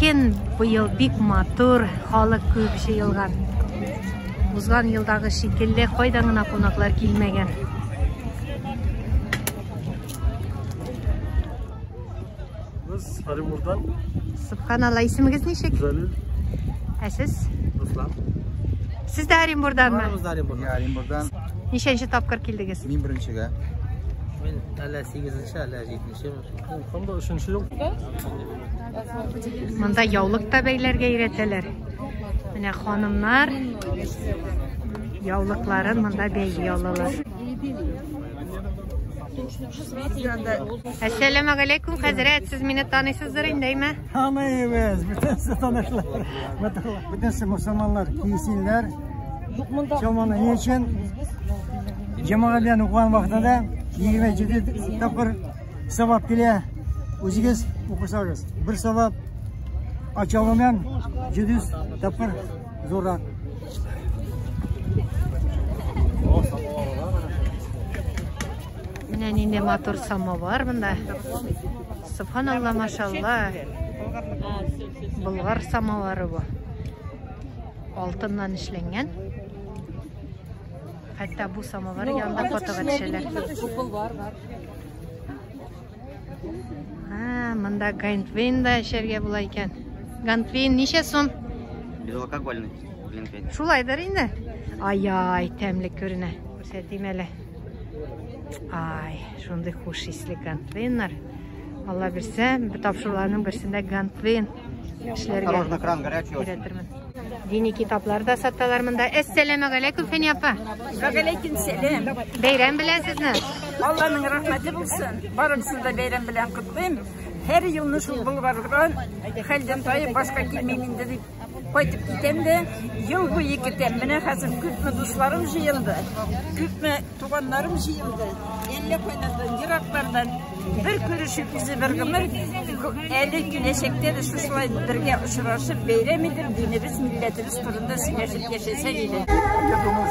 Ләкин быел бик матур, халык күп җыелган. Узган елдагы шикелле кайдан гына кунаклар килмәгән. Без Оренбургтан. Субханалла, исемегез ничек? Җәлил. Ә сез? Руслан. Сез дә Оренбургданмы? Барыбыз да Оренбургтан. Я Оренбургтан. Ничәнче тапкыр килдегез? Мин беренчегә. Мин әллә 8-нче, әллә 7-нче. Һәм дә өченче ел. Монда яулык та бәйләргә өйрәтәләр. Менә ханымнар яулыкларын монда бәйли алалар. Әссәламегаләйкүм, хәзрәт, сез мине таныйсыздыр инде, әйме? Таныйбыз, бөтенесе танышлар. Бөтенесе мусульманнар кисеннәр. Чалманы ни өчен? Җәмәгать белән укыган вакытында 27 тапкыр савап килә. Үзегез укысагыз, бер савап, а чалма белән 700 тапкыр зуррак. Менә нинди матур самовар монда. Субханалла, машалла. Болгар самовары бу. Алтыннан эшләнгән. Хәтта бу самовар янында фотога төшәләр. А, монда гантвейн да эчәргә була икән. Гантвейн ничә сум? Безалкогольный глинтвейн. Шулайдыр инде. Ай-ай, тәмле күренә. Күрсәтим әле. Ай, шундый хуш исле гантвейннар. Алла бирсә, бу тапшыруларның берсендә гантвейн эшләргә Осторожно, кран горячий очень. өйрәтермен. Дини китаплар да саталар монда. Әссәламегаләйкүм, Фәния апа. Вәгаләйкем сәлам. Бәйрәм белән сезне. Алланың рәхмәте булсын. Барыгызны да бәйрәм белән котлыйм. Һәр елны шул Болгардан хәлдән таеп башка килмим инде дип кайтып китәм дә, ел буе көтәм. Менә хәзер күпме дусларым җыелды, күпме туганнарым җыелды. Әллә кайлардан, ераклардан бер күрешү үзе бер гомер. Әле киләчәктә дә шушылай бергә очрашып, бәйрәм итеп, динебез, милләтебез турында сөйләшеп яшәсәк иде. Я думаю,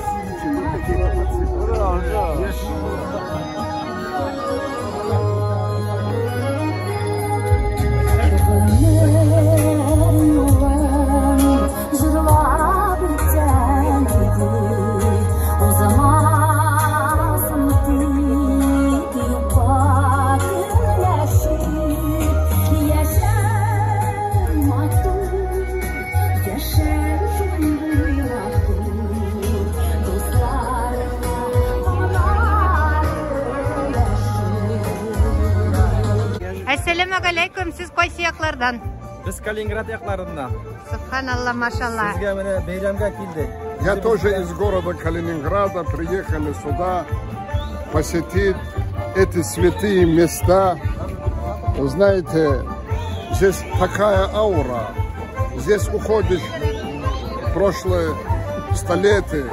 Әссәламегаләйкүм, сез кайсы яклардан? Без Калининград якларыннан. Субханалла, машалла. Сезгә менә бәйрәмгә килдек. Я тоже из города Калининграда, приехали сюда посетить эти святые места. Вы знаете, здесь такая аура. Здесь уходишь в прошлое столетие.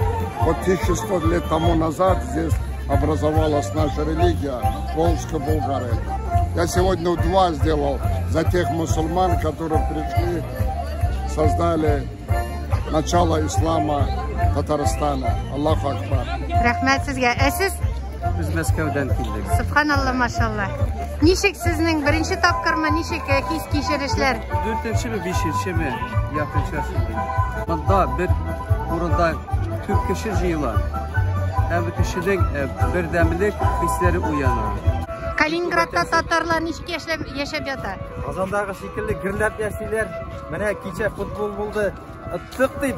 Вот 1100 лет тому назад здесь образовалась наша религия, Волжская Булгария. Я сегодня два сделал за тех мусульман, которые пришли, создали начало ислама Татарстана. Аллаху Акбар. Рәхмәт сезгә. Ә сез? Без Мәскәүдән килдек. Субханалла, машалла. Ничек сезнең беренче тапкырмы, ничек хис кичерешләр? Дүртенчеме, бишенчеме якынча шундый. Монда бер урында күп кеше җыела. Һәм кешенең бердәмлек хисләре уяна. Калининградта татарлар ничек яшәп ята? Казандагы шикелле гөрләп яшиләр. Менә кичә футбол булды. Оттык дип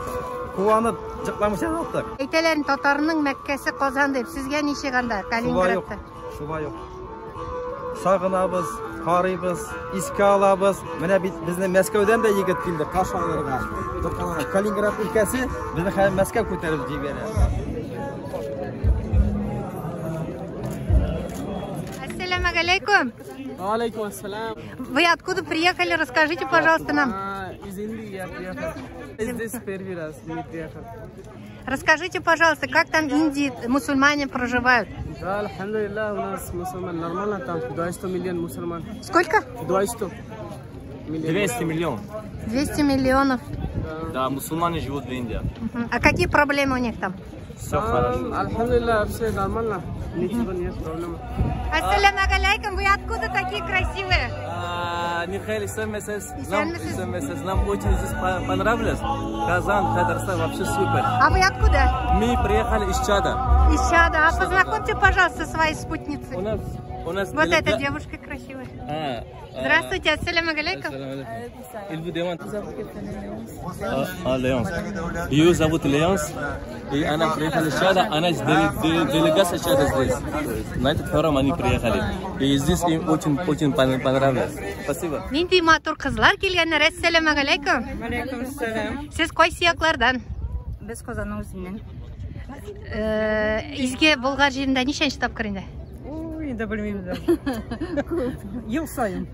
куанып җыкламыйча яттык. Әйтәләр, татарның Мәккәсе Казан дип. Сезгә ничек анда Шулай ук, Калининградта? шулай ук. Сагынабыз, карыйбыз, искә алабыз. Менә бит безнең Мәскәүдән дә егет килде каршы алырга. Тукталган Калининград өлкәсе безне хәзер Мәскәү күтәреп җибәрә. Ассаламу алейкум. Алейкум ассалам. Вы откуда приехали? Расскажите, пожалуйста, нам. Из Индии я приехал. Здесь первый раз не приехал. Расскажите, пожалуйста, как там Индии мусульмане проживают? Да, альхамдулилlah, у нас мусульман нормально, там 200 миллионов мусульман. Сколько? 200 миллионов. 200 миллионов. 200 миллионов. Да, мусульмане живут в Индии. А какие проблемы у них там? Все хорошо. Альхамдулилlah, все нормально. Ничего нет проблем. Ассаламу алейкум, вы откуда такие красивые? Михаил, исәнмесез. Нам очень здесь понравилось. Казан, Татарстан вообще супер. А вы откуда? Мы приехали из Чада. Из Чада. А познакомьте, пожалуйста, свои спутницы. У нас вот эта девушка красивая. Здравствуйте, ассаляму алейкум. Леонс. Ее зовут Леонс, и она приехала из Чада, она делегация Чада здесь. На этот форум они приехали. И здесь им очень-очень понравилось. Спасибо. Нинди матур кызлар килгәннәр. Ассаляму алейкум. Алейкум ассалям. Сез кайсы яклардан? Без Казанның үзеннән. Изге Болгар җирендә ничәнче тапкыр инде? Ой, инде белмим дә. Ел саен.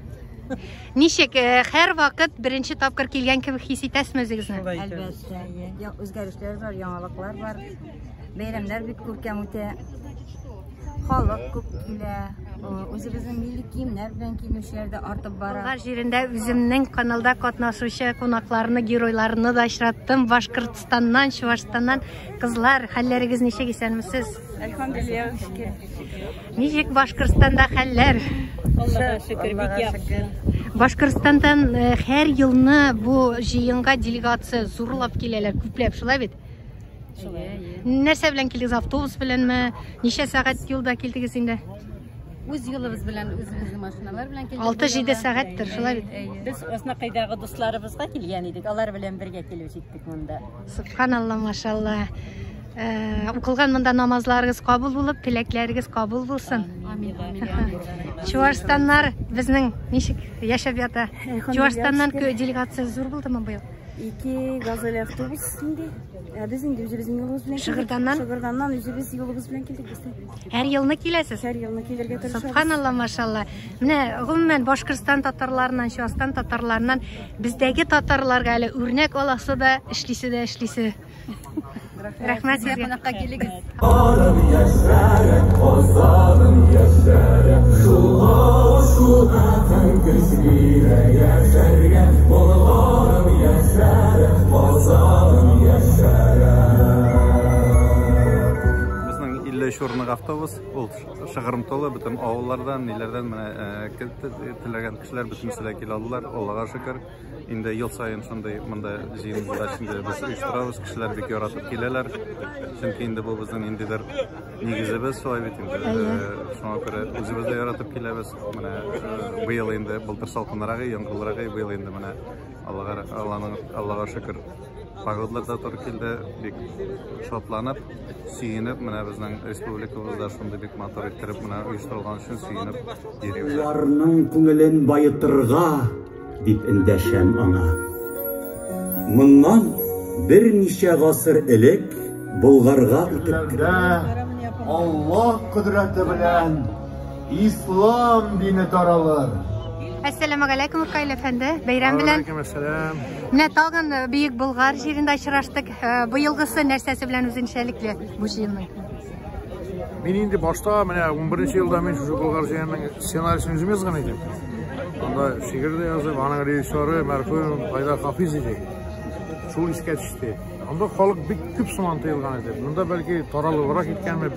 Ничек, һәр вакыт беренче тапкыр килгән кебек хис итәсезме үзегезне? Әлбәттә, үзгәрешләр бар, яңалыклар бар. Бәйрәмнәр бик күркәм үтә. Халык күп килә. Үзебезнең милли киемнәр белән киенүчеләр дә артып бара. Болгар җирендә үземнең каналда катнашучы кунакларны, геройларны да очраттым. Башкортстаннан, Чувашстаннан. Кызлар, хәлләрегез ничек, исәнмесез? Әлхәмдүлилләһ, шөкер. Ничек Башкортстанда хәлләр? Аллага шөкер, бик яхшы. Башкортстаннан һәр елны бу җыенга делегация зурлап киләләр, күпләп, шулай бит? Шулай. Нәрсә белән килдегез? Автобус беләнме? Ничә сәгать юлда килдегез инде? Үз юлыбыз белән, үзебезнең машиналар белән килдек. 6-7 сәгатьтер, шулай бит? Без Оснакайдагы дусларыбызга килгән идек, алар белән бергә килеп җиттек монда. Субханалла, машалла. Укылган монда намазларыгыз кабул булып, теләкләрегез кабул булсын. Амин. Чувашстаннар безнең ничек яшәп ята? Чувашстаннан делегация зур булдымы быел? 2 газель автобус инде. Без инде үзебезнең юлыбыз белән килдек. Шыгырданнан? Шыгырданнан үзебез юлыбыз белән килдек без дә. Һәр елны киләсез? Һәр елны килергә тырышабыз. Субханалла, машалла. Менә гомумән Башкортстан татарларыннан, Чувашстан татарларыннан бездәге татарларга әле үрнәк аласы да, эшлисе дә эшлисе. Рәхмәт сезгә. Кунакка килегез. Безнең 53 урынлык автобус, ул шыгрым тулы, бөтен авыллардан, ниләрдән менә теләгән кешеләр бөтенесе дә килә алдылар. Аллага шөкер. Инде ел саен шундый монда җыеннар инде без оештырабыз, кешеләр бик яратып киләләр. Чөнки инде бу безнең ниндидер нигезебез, шулай бит инде. Шуңа күрә үзебез дә яратып киләбез. Менә быел инде былтыр салкынрак, яңгырлырак, быел инде менә Аллага шөкер, погодалар да туры килде. Бик шатланып, сөенеп, менә безнең республикабызда шундый бик матур иттереп менә оештырылган өчен сөенеп йөрибез. Уларның күңелен баетырга дип эндәшәм аңа. Моннан берничә гасыр элек Болгарга үтеп кергән. Аллаһ кодрәте белән ислам дине таралыр. Әссәламү галәйкүм, Ркаил әфәнде. Бәйрәм белән. Алейкум әссәлам. Менә тагын Бөек Болгар җирендә очраштык. Быелгысы нәрсәсе белән үзенчәлекле бу җыенның? Мин инде башта менә 11 елда мин шушы Болгар җыенының сценарийсын үзем язган идем. Анда шигырь дә язып, аның режиссеры мәрхүм Айдар Хафиз иде. Шул искә төште. Анда халык бик күп сыман тоелган иде. Монда бәлки таралыбрак киткәнме,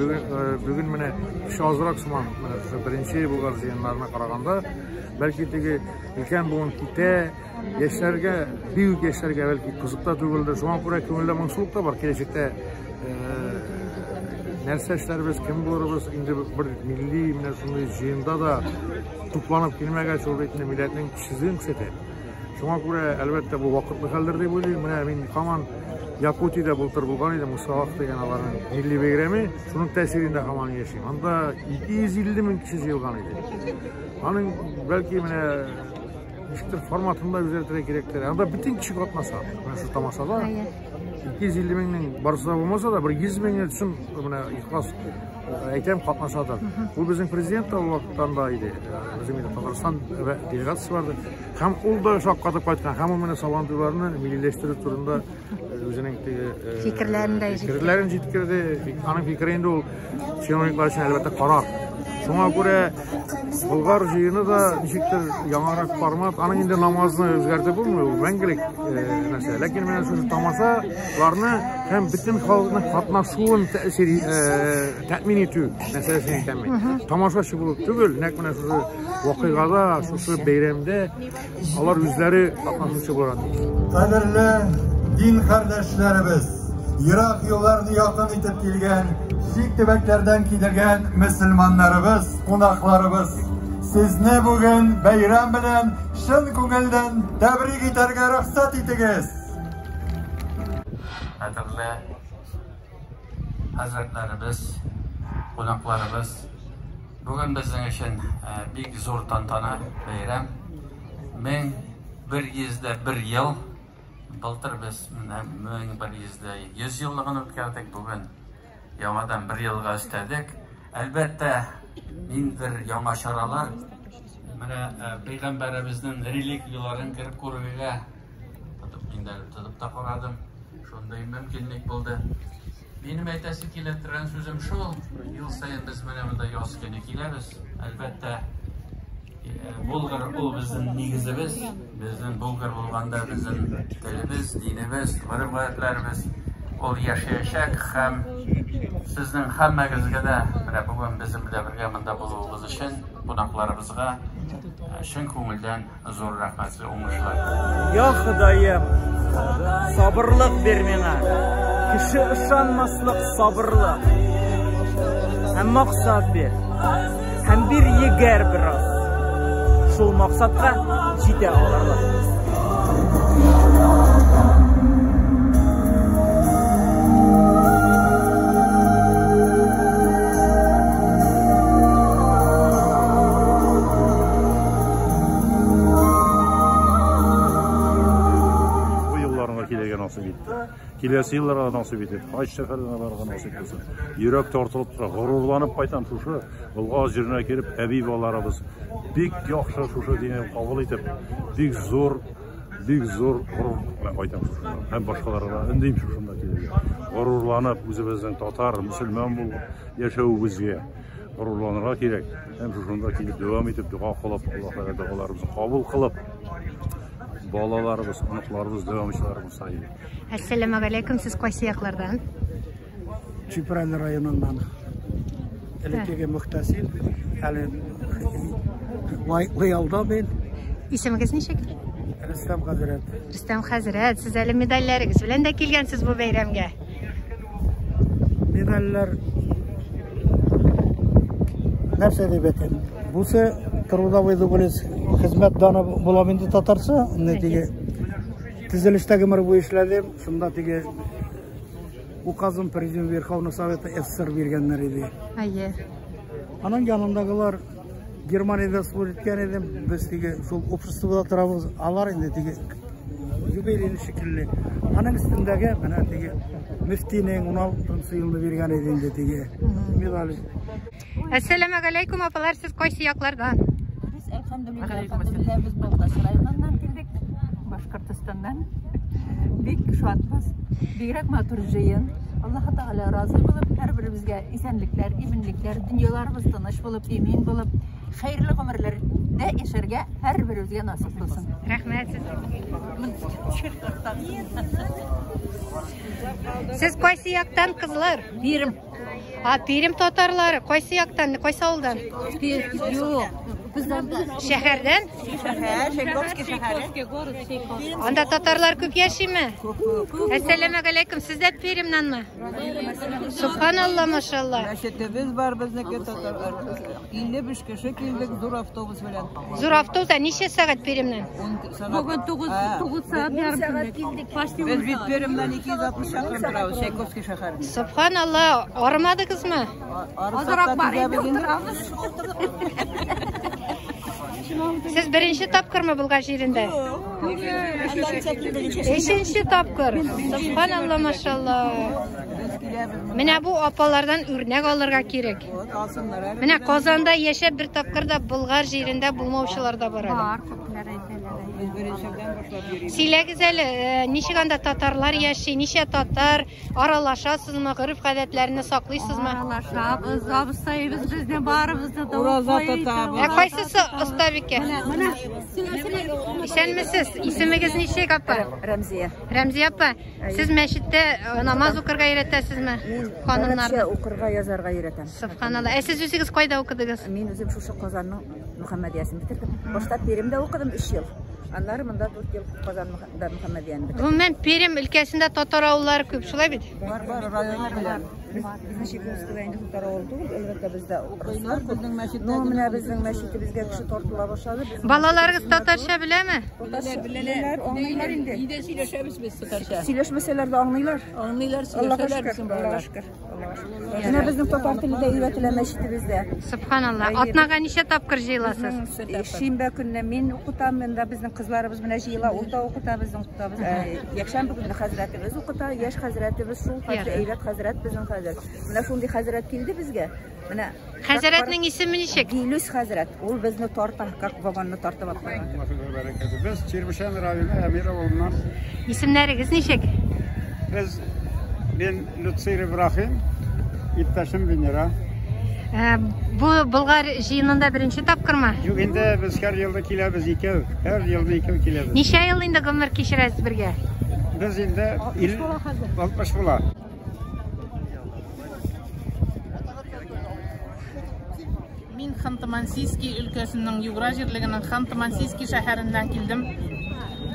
бүген менә кеше азрак сыман. Менә шушы беренче Болгар җыеннарына караганда, бәлки теге өлкән буын китә, яшьләргә, бик үк яшьләргә бәлки кызык та түгелдер. Шуңа күрә күңелдә моңсулык та бар. Киләчәктә нәрсә эшләрбез, кем булырбыз, инде бер милли менә шундый җыенда да тупланып килмәгәч, ул бит инде милләтнең көчсезлеген күрсәтә. Шуңа күрә, әлбәттә, бу вакытлы хәлдер дип уйлыйм. Менә мин һаман Якутиядә былтыр булган идем, Усалак дигән аларның милли бәйрәме, шуның тәэсирендә һаман яшим. Анда 250 мең кеше җыелган иде. Аның бәлки менә ничектер форматын да үзгәртергә кирәктер. Анда бөтен кеше катнаша. Менә шул тамашада 250 меңнең барысы да булмаса да, бер 100 меңне чын менә ихлас әйтәм катнашадыр. Ул безнең президент та ул вакытта анда иде. Безнең инде Татарстан делегациясе барды. Һәм ул да шаккатып кайткан. Һәм ул менә Сабантуйларны миллиләштерү турында үзенең теге фикерләрен дә җиткерде. Фикерләрен җиткерде. Аның фикере инде ул чиновниклар өчен әлбәттә карар. Шуңа күрә Болгар җыены да ничектер яңарак формат. Аның инде намазны үзгәртеп булмый, ул мәңгелек нәрсә. Ләкин менә шушы тамашаларны һәм бөтен халыкның катнашуын тәэсир тәэмин итү мәсьәләсен әйтәм мин. Тамашачы булып түгел, нәкъ менә шушы вакыйгада, шушы бәйрәмдә алар үзләре катнашучы булырга тиеш. Кадерле дин кардәшләребез, ерак юлларны якын итеп килгән, чит төбәкләрдән килгән мөселманнарыбыз, кунакларыбыз, сезне бүген бәйрәм белән чын күңелдән тәбрик итәргә рөхсәт итегез. Кадерле хәзрәтләребез, кунакларыбыз, бүген безнең өчен бик зур тантана, бәйрәм. 1101 ел. Былтыр без менә 1100 еллыгын үткәрдек, бүген яңадан бер елга өстәдек. Әлбәттә, ниндидер яңа чаралар, менә пәйгамбәребезнең реликвияләрен кереп күрергә тотып, мин дә тотып та карадым. Шундый мөмкинлек булды. Минем әйтәсе килә торган сүзем шул, ел саен без менә монда яз көне киләбез. Әлбәттә, Булгар ул безнең нигезебез, безнең булгар булганда безнең телебез, динебез, гореф-гадәтләребез ул яшәячәк һәм сезнең һәммәгезгә дә менә бүген безнең белән бергә монда булуыгыз өчен кунакларыбызга чын күңелдән зур рәхмәт, сезгә уңышлар. Я Ходаем, сабырлык бир миңа. Кеше ышанмаслык сабырлык. Һәм максат бир. Һәм бир егәр бераз. Шул максатка җитә алырлык. Бу елларга килергә насыйп итте. Киләсе елларга насыйп итеп, хаҗ сәфәренә барырга насыйп булсын. Йөрәк тартылып тора, горурланып кайтам шушы Болгар җиренә килеп, әби-бабаларыбыз бик яхшы шушы динне кабул итеп, бик зур, бик зур горур белән кайтам шушында. Һәм башкаларга да өндим шушында килергә. Горурланып, үзебезнең татар, мөселман булып яшәвебезгә горурланырга кирәк. Һәм шушында килеп дәвам итеп, дога кылып, Аллаһ Тәгалә догаларыбызны кабул кылып, балаларыбыз, оныкларыбыз дәвамчылары булса иде. Әссәламәгаләйкүм, сез кайсы яклардан? Чүпрәле районыннан. Элеккеге мөхтәсиб, әле лаеклы ялда мин. Исемегез ничек? Рөстәм хәзрәт. Рөстәм хәзрәт, сез әле медальләрегез белән дә килгәнсез бу бәйрәмгә. Медальләр нәрсә дип әйтим? Бусы трудовой доблесть, хезмәт даны була инде татарча. Менә теге төзелештә гомер буе эшләдем. Шунда теге указым Президиум Верховного Совета СССР биргәннәр иде. Әйе. Аның янындагылар Германиядә служить иткән идем. Без теге шул обществода торабыз. Алар инде теге юбилейный шикелле. Аның өстендәге менә теге мөфтинең 16 елны биргән иде инде теге медаль. Әссәламәгаләйкүм, апалар, сез кайсы яклардан? Без, әлхәмдүлилләһ, әлхәмдүлилләһ, без Балтач районыннан килдек, Башкортостаннан. Бик шатбыз. Бигрәк матур җыен. Аллаһы Тәгалә разый булып, һәрберебезгә исәнлекләр, иминлекләр, дөньяларыбыз тыныч булып, имин булып, хәерле гомерләрдә яшәргә һәрберебезгә насыйп булсын. Рәхмәт сезгә. Сез кайсы яктан, кызлар? Пермь. А, Пермь татарлары. Кайсы яктан, кайсы авылдан? Юк. Шәһәрдән? Шәһәр, Чайковский шәһәре. Анда татарлар күп яшиме? Әссәламәгаләйкүм. Сез дә Пермьнанмы? Субханалла, машалла. Мәчетебез бар безнеке татарлар. 55 кеше килдек зур автобус белән. Зур автобуста ничә сәгать Пермьнән? Бүген 9 сәгать ярым килдек. Без бит Пермьнән 260 чакрым торабыз, Чайковский шәһәреннән. Субханалла, арымадыгызмы? Азрак бар инде, утырабыз. Сез беренче тапкырмы Болгар җирендә? Өченче тапкыр. Субханалла, машалла. Менә бу апалардан үрнәк алырга кирәк. Менә Казанда яшәп бер тапкыр да Болгар җирендә булмаучылар да бар әле. Бар, күпләр әйтәләр. Без беренчедән башлап йөрибез. Сөйләгез әле, ничек анда татарлар яши, ничә татар, аралашасызмы, гореф-гадәтләрне саклыйсызмы? Аралашабыз, абыстаебыз безне барыбызны да Ураза укый. тотабыз. Ә кайсысы остабикә? Менә Исәнмесез, исемегез ничек, апа? Рәмзия. Рәмзия апа, сез мәчеттә намаз укырга өйрәтәсезме? Ханымнарны. Гарәпчә укырга, язарга өйрәтәм. Субханалла. Ә сез үзегез кайда укыдыгыз? Мин үзем шушы Казанның Мөхәммәдиясен бетердем. Башта Пермьдә укыдым 3 ел. Аннары монда 4 ел Казанда Мөхәммәдияне бетердем. Гомумән, Пермь өлкәсендә татар авыллары күп, шулай бит? Бар, бар, районнар белән. Безнең Чайковскийда инде татар авылы түгел, әлбәттә бездә руслар күп. Но менә безнең мәчетебезгә кеше тартыла башлады. Безнең Балаларыгыз татарча беләме? Татарча беләләр, аңлыйлар инде. Өйдә сөйләшәбез без татарча. Сөйләшмәсәләр дә аңлыйлар. Аңлыйлар, Аллага сөйләшәләр шөкер, безнең Аллага балалар. шөкер. Аллага шөкер. Менә безнең татар теле дә өйрәтелә мәчетебездә. Субханалла. Атнага ничә тапкыр җыеласыз? Шимбә көнне мин укытам, монда безнең кызларыбыз менә җыела, ул да укыта, безнең укытабыз. Якшәмбе көнне хәзрәтебез укыта, яшь хәзрәтебез шул хәтле әйбәт хәзрәт безнең хәзер. Менә шундый хәзрәт килде безгә. Менә Хәзрәтнең исеме ничек? Дилүс хәзрәт. Ул безне тарта, как вагонны тартып алып кайткан. Без Чирмешән районы Әмир авылыннан. Исемнәрегез ничек? Без мин Люцир Ибрахим, иптәшем Венера. Бу Болгар җыенында беренче тапкырмы? Юк, инде без һәр елда киләбез икәү, һәр елда икәү киләбез. Ничә ел инде гомер кичерәсез бергә? Без инде 60 була. Мин Ханты-Мансийский өлкәсенең Югра җирлегенең Ханты-Мансийский шәһәреннән килдем.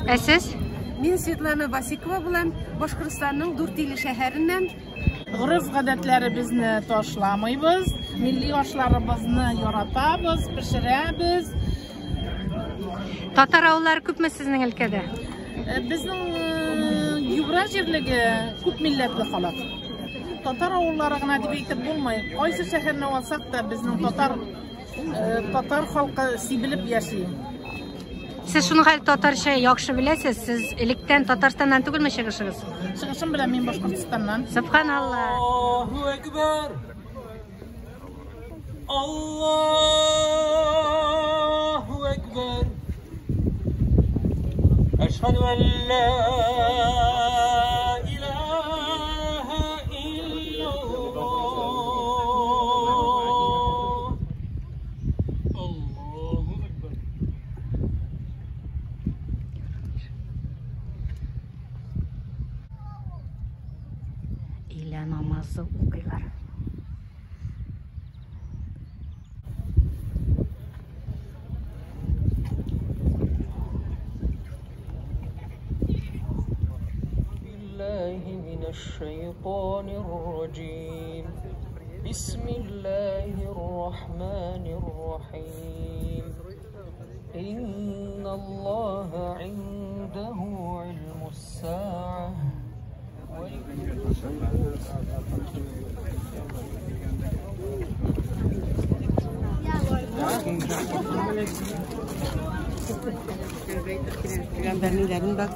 Ә сез? Мин Светлана Васикова булам, Башкортстанның Дүртөйле шәһәреннән. Гореф-гадәтләребезне ташламыйбыз, милли ашларыбызны яратабыз, пешерәбез. Татар авыллары күпме сезнең өлкәдә? Безнең Югра җирлеге күп милләтле халык. Татар авыллары гына дип әйтеп булмый. Кайсы шәһәрне алсак та безнең татар халкы сибелеп яши. Сез шуны хәл татарча яхшы беләсез. Сез электән Татарстаннан түгелме чыгышыгыз? Чыгышым белән мин Башкортстаннан. Субханалла. Аллаһу акбар. Аллаһу акбар. Әшһәду ан ла илаһа иллаллаһ. Аллаһу акбар. Өйлә намазы укыйлар. بالله من الشيطان الرجيم. بسم الله الرحمن الرحيم. إن الله عنده علم الساعة. Peygamberlerin bak.